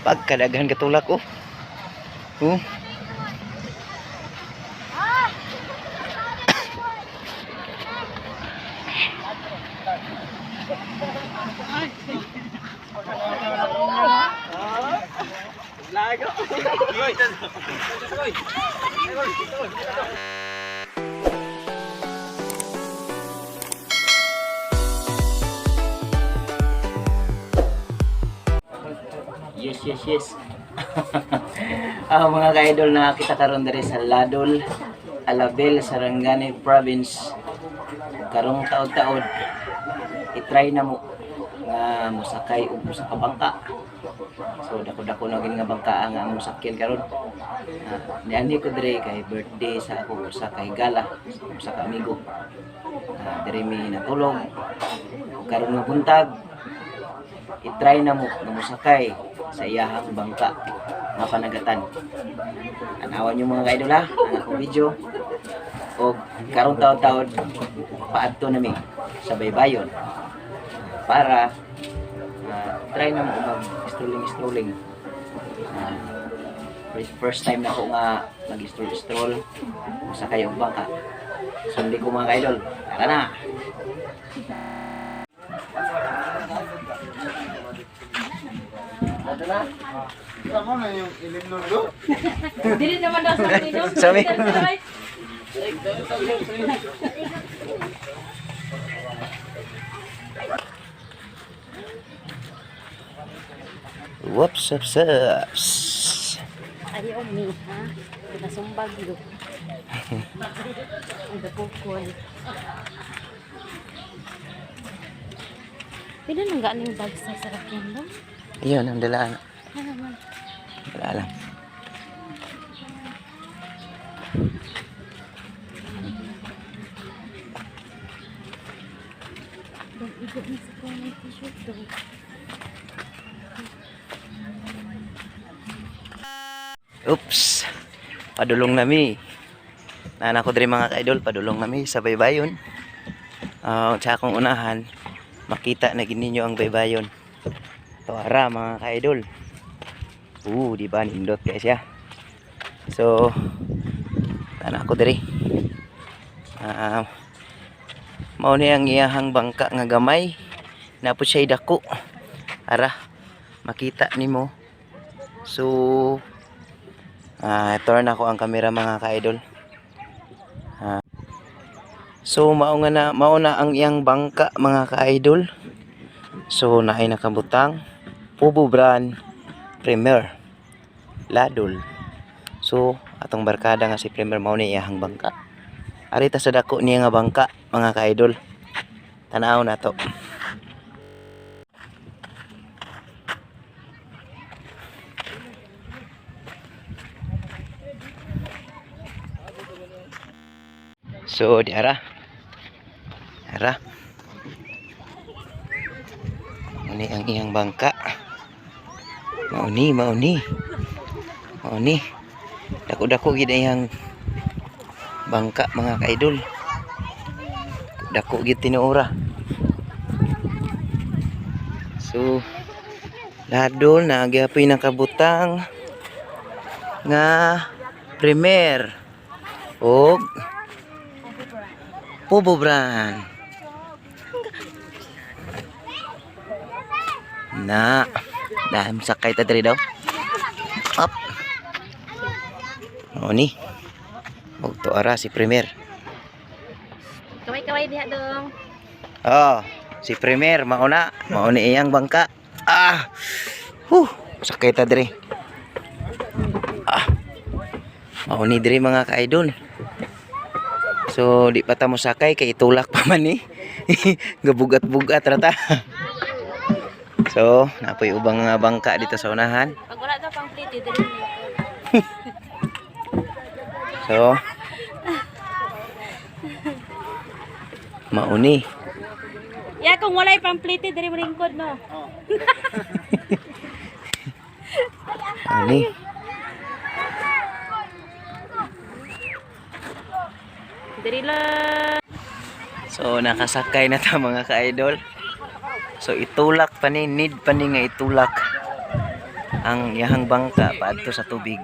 Pagkadaghan katulak oh. Oh. Yes. Ah, mga ka-idol, nakakita karon diri sa Ladol, Alabel, Sarangani Province. Karong taod-taod, i-try na mo nga mosakay og usa ka bangka. So dako-dako na gini nga bangka ang among sakyan karon. Ah, nianhi ko diri kay birthday sa ako usa ka higala, usa ka amigo. Ah, diri mi natulog. Ug karon nga buntag, i-try na mo nga mosakay sa iyahang bangka nga panagatan. Tanawan niyo, mga ka-idol, ha, ang akong video. O karong taon-taon paadto nami sa baybayon para try na mo mag strolling strolling. Ah, first time na ako nga mag stroll stroll sakay og bangka. Sundi ko, mga ka-idol. Tara na. Tama na yung ilim nun do. Dili naman daw sa akin. Sabi. Whoops, ups, ups. Ayaw mi, ha? Pinasumbag yo. Ang dapukol. Pila nang gaaning bag sa sasakyan no? Ayun, ang dalaan. Ano man? Wala lang. Dong igo ni sa kuha t-shirt dong. Oops. Padulong nami. Nana ko diri, mga ka-idol, padulong nami sa baybayon. Ah, sa akong unahan, makita na gid ninyo ang baybayon. Tuara, mga ka-idol. Di ba nindot kay siya. So, tana ko diri. Ah, mao ni ang iyahang bangka nga gamay. Napod siya dako. Ara, makita nimo. So, turn ako ang kamera, mga ka-idol. Ah. So mao nga na mao na ang iyang bangka, mga ka-idol. So naay nakabutang Pubo brand Premier Ladol. So atong barkada nga si Premier, mao ni iyang bangka. Ari ta sa dako niya nga bangka, mga ka-idol. Tan-aw na to. So di ara. Ara. Muni ang iyang bangka. Mauni, mauni. Mauni. Dako-dako gid ang iyang bangka, mga kaidol. Dako gid tinuora. So ladol na gyapoy nakabutang nga Premier og Pubo brand. Na. Dahil sakay ta diri daw. Up. Mao ni. Og tuara si Premier. Kaway-kaway diha dong. Oh, si Premier mao na. Mao ni iyang bangka. Ah. Huh, sakay ta diri. Ah. Mao ni diri, mga ka-idol. So, di pa ta mo sakay kay itulak pa man ni. Gabugat-bugat ra ta. So, napoy ubang nga bangka dito sa unahan. Pag wala daw pang plate, dili ni. So, mauni. Ya kung walay pang plate, dili mo lingkod no. Mauni. Dili lang. So, nakasakay na ta, mga ka-idol. So, itulak pa ni, need pa ni nga itulak. Ang iyahang bangka paadto sa tubig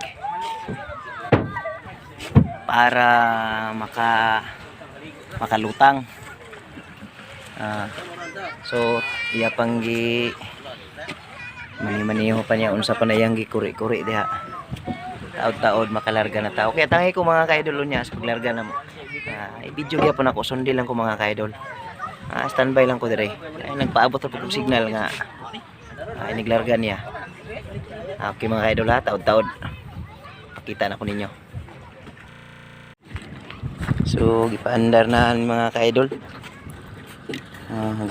para makalutang. So iya pang gi mani-maniho pa niya unsa pa na iyang gikuri-kuri diha. Taod-taod makalarga na tao. Kaya tangi ko mga kaidol niya sa paglarga na mo. I-video gyapon ako, sundi lang ko mga kaidol. Standby lang ko dire. Ay, nagpaabot ra pud kog signal nga iniglarga niya. Okay mga kaidol ha, taod-taod. Pakita na ko ninyo. So, gipaandar na ang mga kaidol.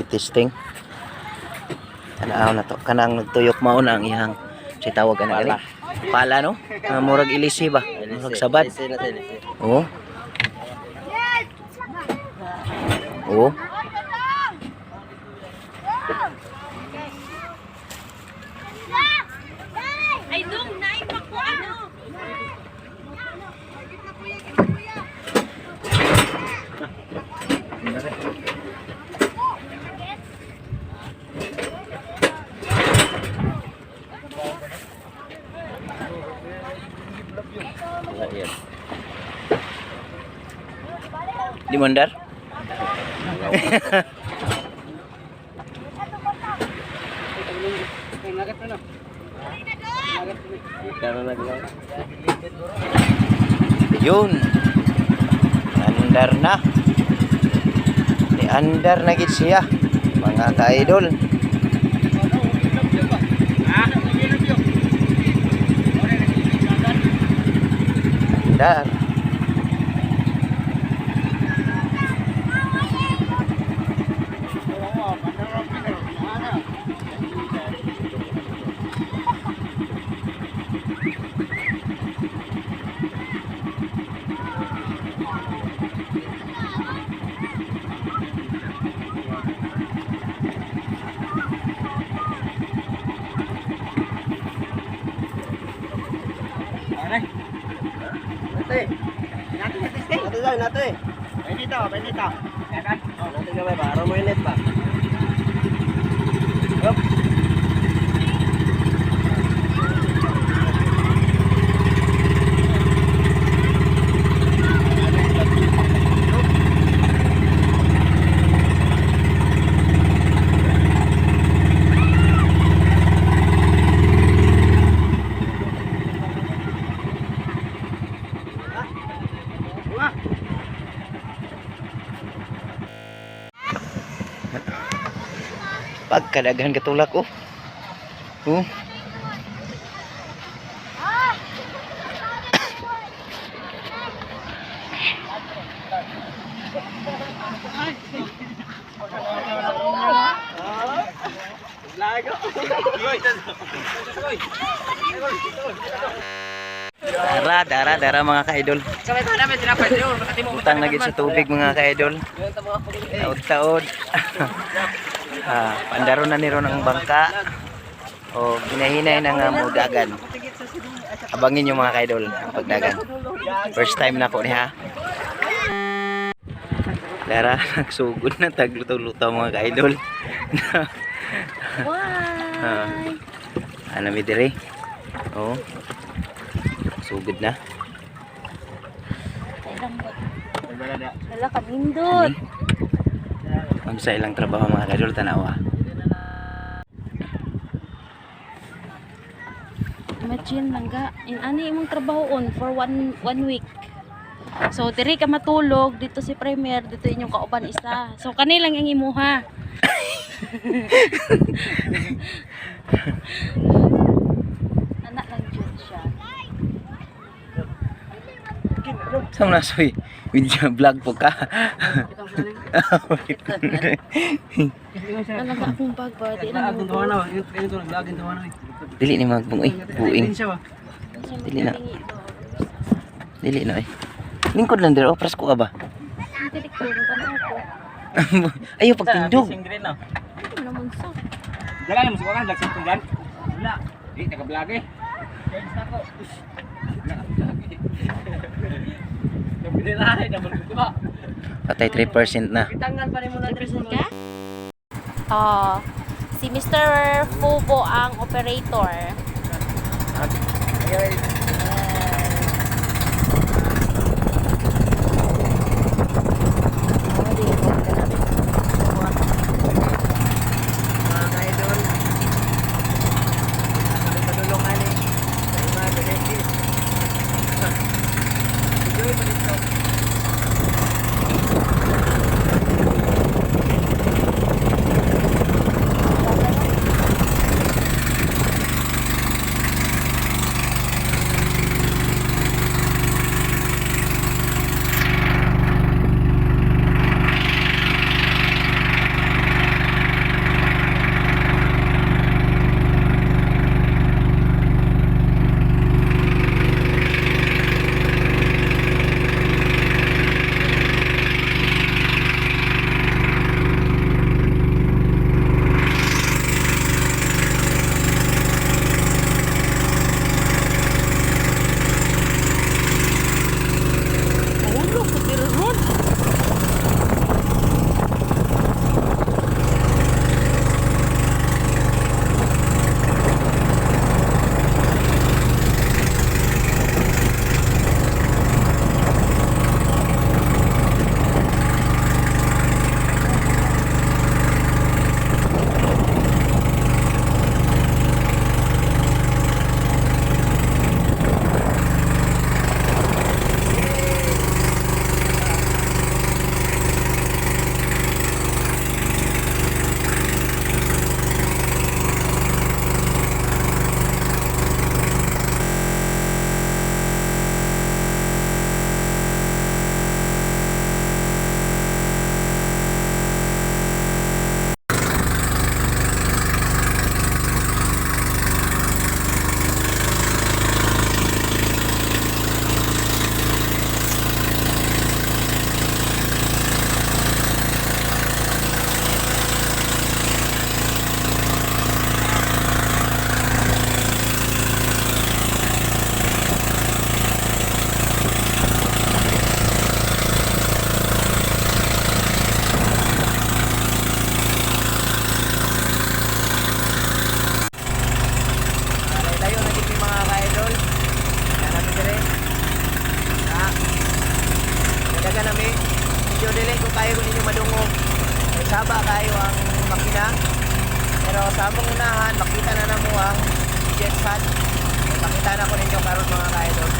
Gitesting. Tanaw na to. Kanang nagtuyok mao na ang ihang si tawag ana gali. Pala no? Murag ilisi ba? Murag sabad. Oo. Oo. Ay, dong, naipak ko ano. Di mo andar? Yun. Andar na. Di andar na gid siya, mga ka-idol. Andar. Nate lang, nate. Benito, Benito. Nate gamay ba? Araw mo init ba? Pagkadaghan katulak oh. Oh. Dara, dara, dara mga ka-idol. Utang na gid sa tubig mga ka-idol. Taod-taod. Pandaro na ni ron ang bangka. O ginahinay na nga mo dagan. Abangin yung mga ka-idol ang pagdagan. First time na ko niya. Dara, nagsugod na taglutaw-lutaw mga ka-idol. Why? Ano mi dire? Oh. Sugod na. Wala ka nindot. Unsa ilang trabaho mga ka-idol tanawa. Imagine langga, in ani imong trabahoon for one week. So diri ka matulog dito si Premier, dito inyong kauban isa. So kani lang ang imuha. Anak lang jud siya. Sa mga soy, video vlog po ka. Wala ka akong bag ba? Di na mo. Dili ni magbung eh, buing. Dili na. Dili na eh. Lingkod lang dire, oh, presko ka ba? Dili ko tanaw ko. Ayo pagtindog. Ano naman sa? Dala mo sukakan vlog sa tunggan. Wala. Di naka-vlog eh. Patay 3% na. Represent ka? Ah, si Mr. Fubo ang operator. Ayun. Mga ka-idol, kami padulungan eh. Sa mga benefit. Enjoy pa dito. Mahulog ko diri ron. Layo na gid mga ka-idol. Yan namin dire. Ha. Nadaga nami. Medyo dili ko kayo kung ninyo madungog. Kay saba kayo ang makina. Pero sa among unahan, makita na namo ang jet fan. Makita na ko ninyo karon mga ka-idol.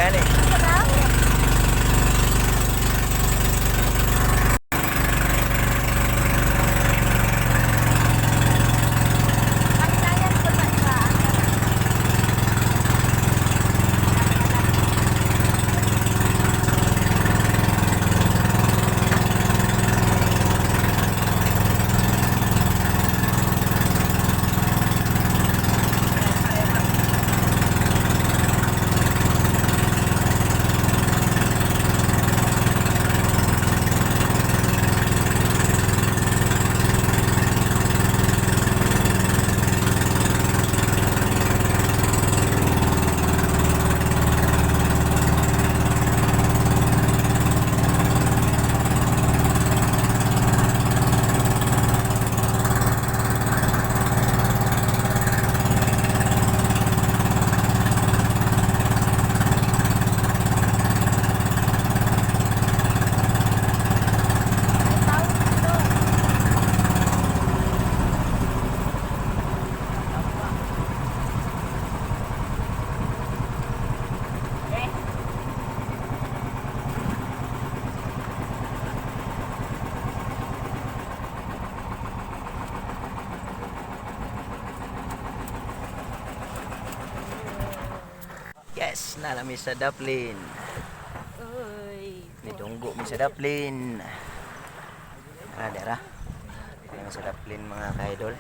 Gani. Yes, nalami sa Daplin. Uy. Nidunggo mi sa Daplin. Ah, dara. Dara sa Daplin mga ka-idol.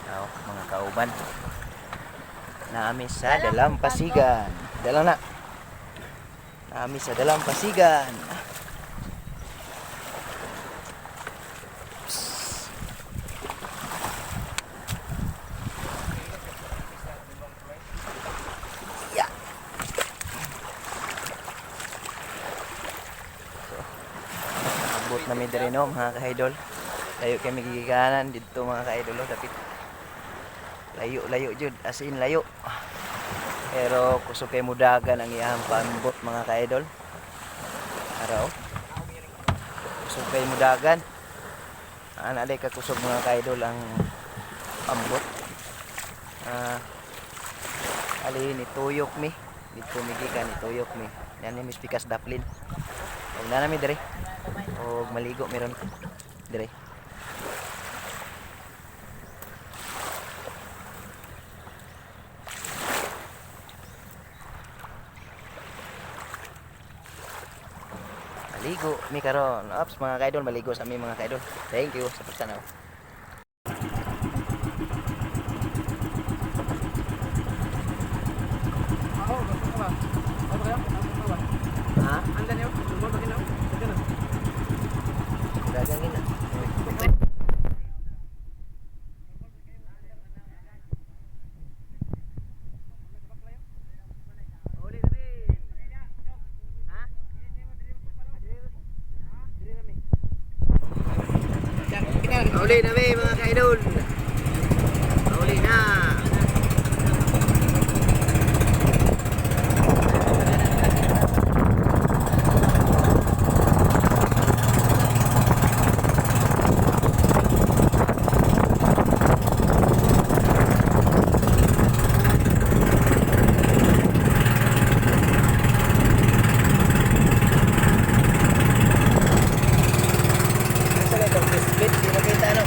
Tao, mga kauban. Naami sa Dalampasigan. Dala na. Naami sa Dalampasigan. Psst. Yeah. Abot na mi diri no mga ka-idol. Layo kay mi gigikanan didto mga ka-idol oh, dapit. Layo layo jud as in layo. Pero kusog kay mudagan ang iyang paambot mga ka-idol. Araw. Kusog kay mudagan. Ana day ka kusog mga ka-idol ang ambot. Ah, ali ni tuyok mi didto mi gikan ni tuyok mi. Yan ni Miss Pikas Daplin. Og na nami diri. Og maligo meron dire. Maligo mi karon. Ops mga kaidol, maligo sa mi mga kaidol. Thank you sa pagtanaw. Ha? Dagang ina. Uli na mi mga kaidol. Uli na. Asa na itong biscuit? Di makita ano?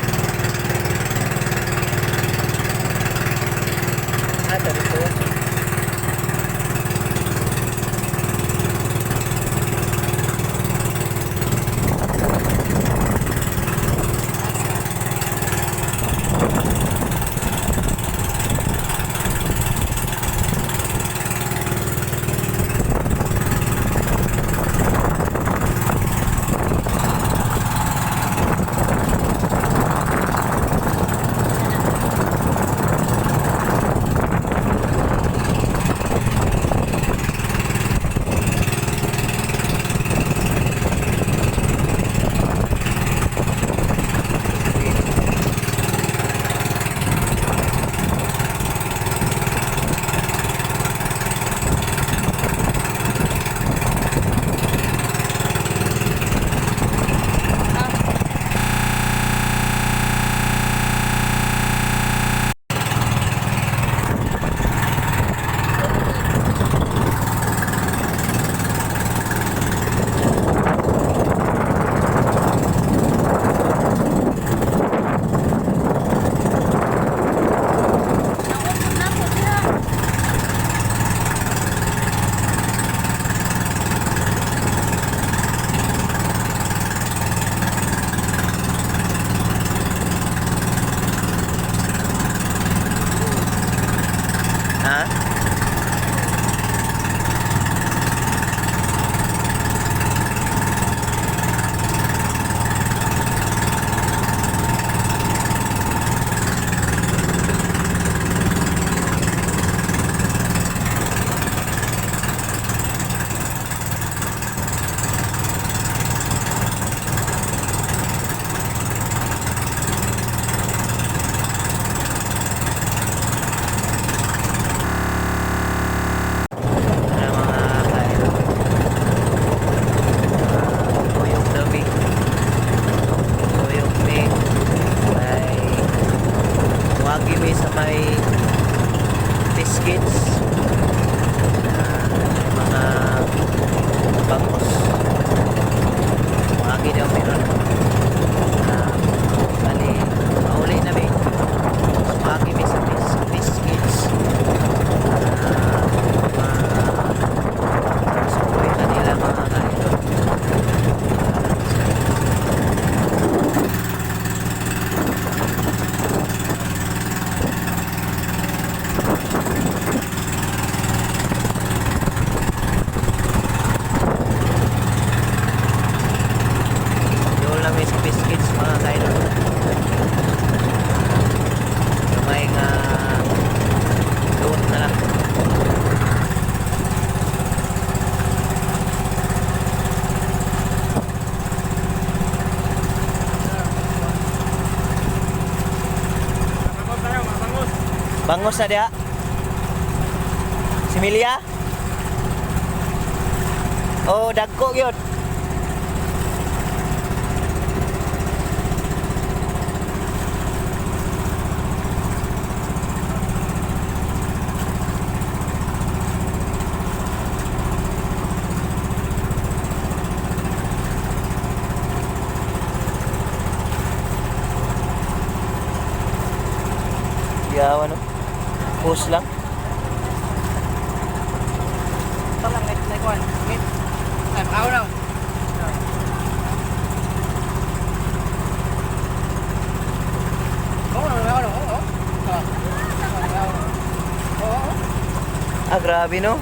Bangos na diha. Similya? Oh, dagko gyud. Yawa no. Post lang. Talang like like one. Ngit. Ay, makaw na. Oh, no, no, no, oh. Oh. Ah, grabe no.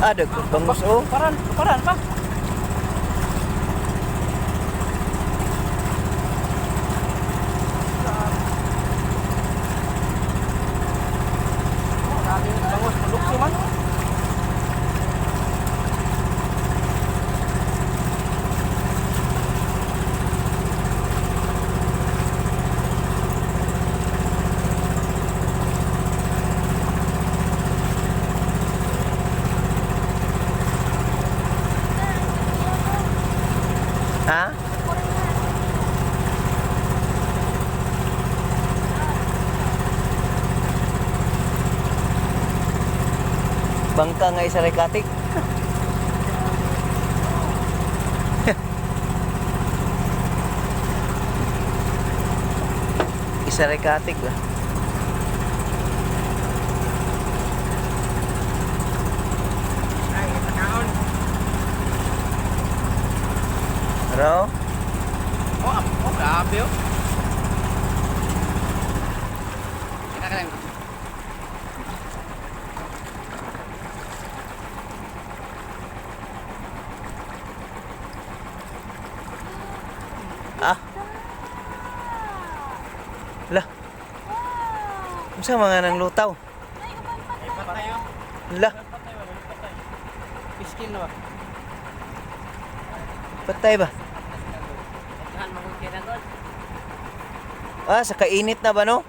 Ah, dagko bangos oh. Paran, paran pa. Bangus, malukso man. Ha? Bangka nga isa rekatik. Isa rekatik ba? Ay, pagkaon. Pero, Oh, oh, grabe oh. Kita ka lang. ah. La. Unsa mga nang lutaw? La, Iskil na ba? patay ba? Ah, sa kainit na ba no?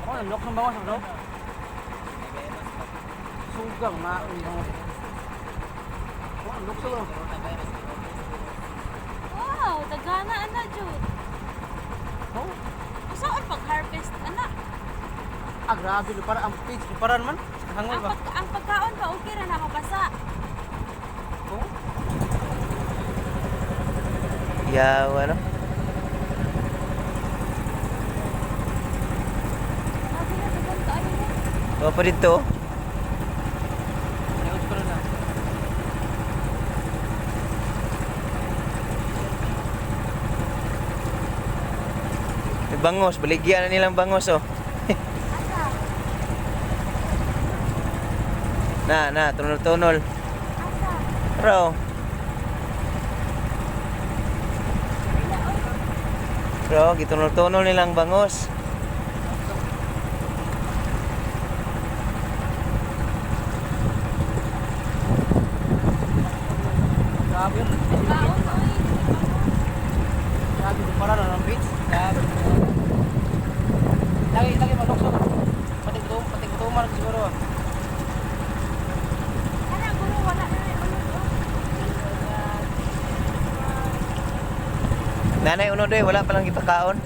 Oh, lok ng bangus bro. Sugang ma ang bangus. Oh, lok bro. Wow, dagana ana jud. Oh, Usaon pag-harvest ana? ah grabe lo para ang page paran man. Hangol Ang ba? pag ang pagkaon ba okay ra na mabasa? Oh. Yawa no. Grabe na dagan kaayo no. Wa pa dito. Oh. Naud ko na. May bangos, baligyan na nilang bangos oh. Asa? Na, na, tunol-tunol. Asa? Pero, pero gitunol-tunol nilang bangos. Grabe. Pagkaon oy. Grabe lo paran ang page. Grabe. Lagi lagi malukso. Pati gutom siguro. Ana guro wala na rin ulo. Nanay uno doy, wala pa lang gipakaon.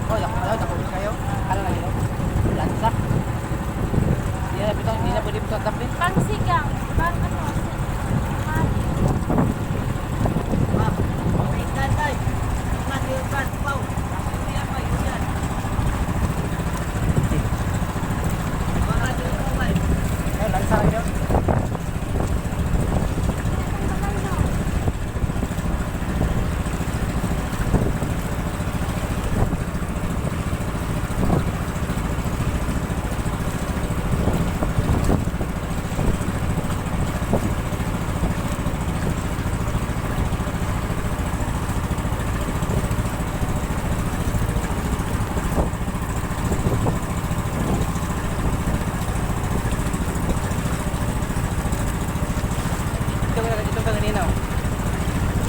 Oh, dako dako dako kayo. Ano lang yun? Lansa. Di na bitaw, di na pwede bitaw tapin. Pangsigang, pang ano, mali. Eh, lansa lang yun.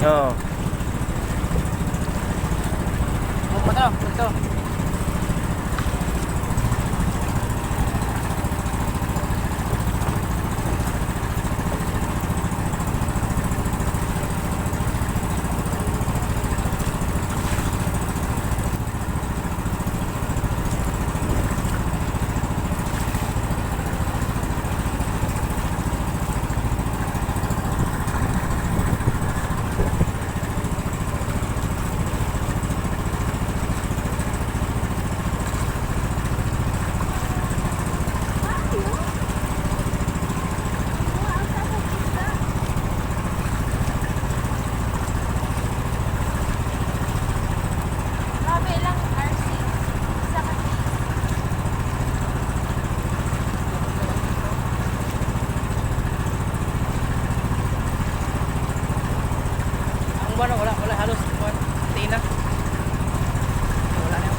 Oo. Oh, patro, ito. Grabe lang RC. Isa ka piece. Ang buwan, wala, wala halos buwan. Tina. Wala na.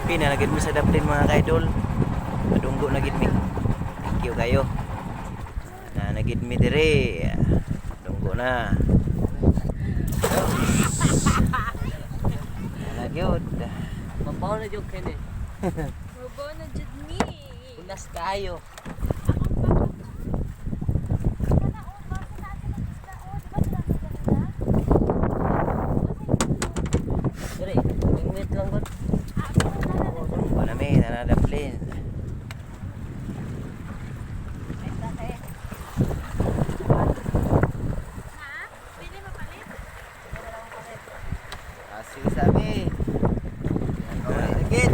Okay, nalagid mo sa daplin, mga kaidol. Madunggo na gid mi. Thank you kayo. Nanagid mi dire. Dunggo na. Nagyod. Mabaw na yung kene. Mabaw na jud ni. Unas kayo. Dere, wait lang god. Dunggo na mi, nanadaplin. Sige sabi. Again.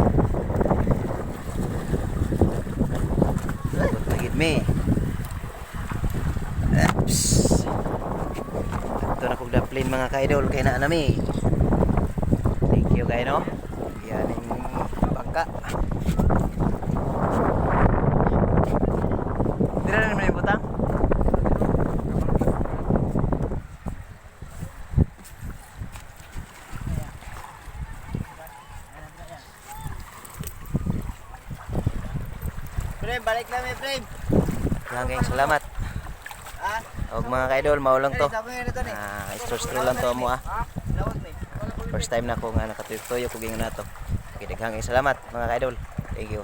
Abot na gid mi. Oops. Ito na kog daplin, mga kaidol, kay naa na mi. Thank you kayo, no. Yan ang bangka. Dira na naman yung butang. Frame, balik na may frame. Maraming salamat. Ah, Og mga kaidol, mao lang to. sabi nga nito ni. Ah, istro lang to mo ah. Lawag ni. First time na ko nga nakatuyo-tuyo kog ingon nato. Okay, daghang salamat, mga kaidol. Thank you.